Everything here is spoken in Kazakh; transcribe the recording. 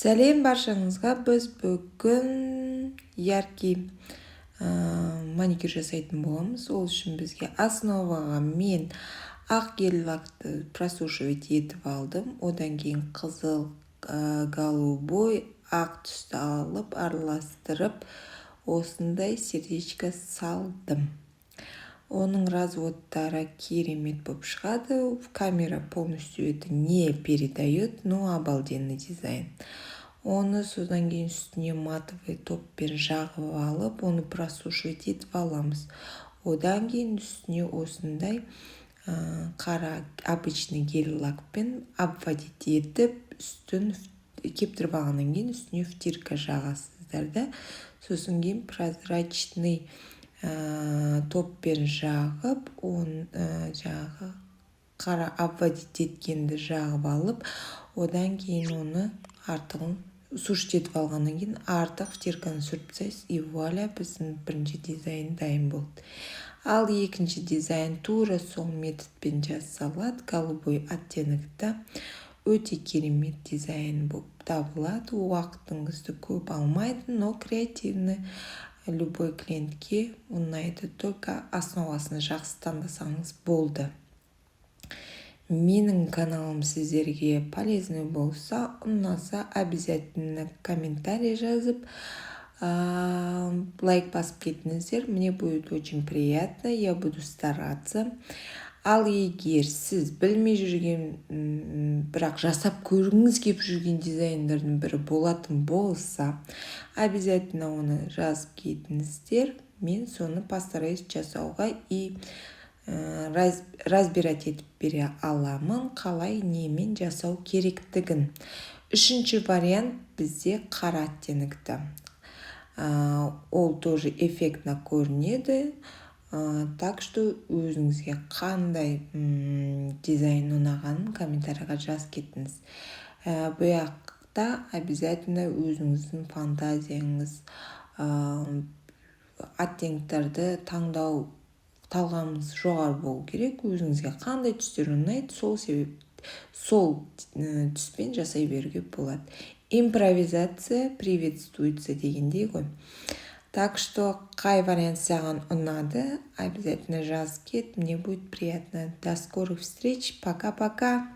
Сәлем баршаңызға! Біз бүгін яркий маникюр жасайтын боламыз. Ол үшін бізге основаға мен ақ гель лакты просушивать етіп алдым. Одан кейін қызыл, голубой, ақ түсті алып, араластырып, осындай сердечко салдым. Оның разводтары керемет болып шығады. Камера полностью это не передает, но обалденный дизайн. Оны содан кейін үстіне матовый топпен жағып алып, оны просушивать етіп аламыз. Одан кейін үстіне осындай қара обычный гель лакпен обводить етіп, үстін кептіріп алғаннан кейін үстіне втирка жағасыздар да, сосын кейін прозрачный топпен жағып, оны жаңағы қара обводить еткенді жағып алып, одан кейін оны артығын сушить етіп алғаннан кейін артық втирканы сүртіп тастайсыз, и вуаля, біздің бірінші дизайн дайын болды. Ал екінші дизайн тура сол методпен жасалады, голубой оттенокта. Өте керемет дизайн болып табылады. Уақытыңызды көп алмайды, но креативный, любой клиентке ұнайды. Только основасын жақсы таңдасаңыз болды. Менің каналым сіздерге полезный болса, ұнаса, обязательно комментарий жазып, лайк басып кетіңіздер. Мне будет очень приятно, я буду стараться. Ал егер сіз білмей жүрген, бірақ жасап көргіңіз келіп жүрген дизайндардың бірі болатын болса, обязательно оны жазып кетіңіздер. Мен соны постараюсь жасауға и разбирать етіп бере аламын, қалай, немен жасау керектігін. Үшінші вариант бізде қара оттенокті. Ол тоже эффектно көрінеді. Так что өзіңізге қандай дизайн ұнағанын комментарийға жазып кетіңіз. Бұл жақта обязательно өзіңіздің фантазияңыз, оттенктерді таңдау талғамыңыз жоғары болу керек. Өзіңізге қандай түстер ұнайды, сол себеп сол түспен жасай беруге болады. Импровизация приветствуется дегендей ғой. Так что қай вариант саған ұнады, обязательно жазып кет, мне будет приятно. До скорых встреч, пока пока.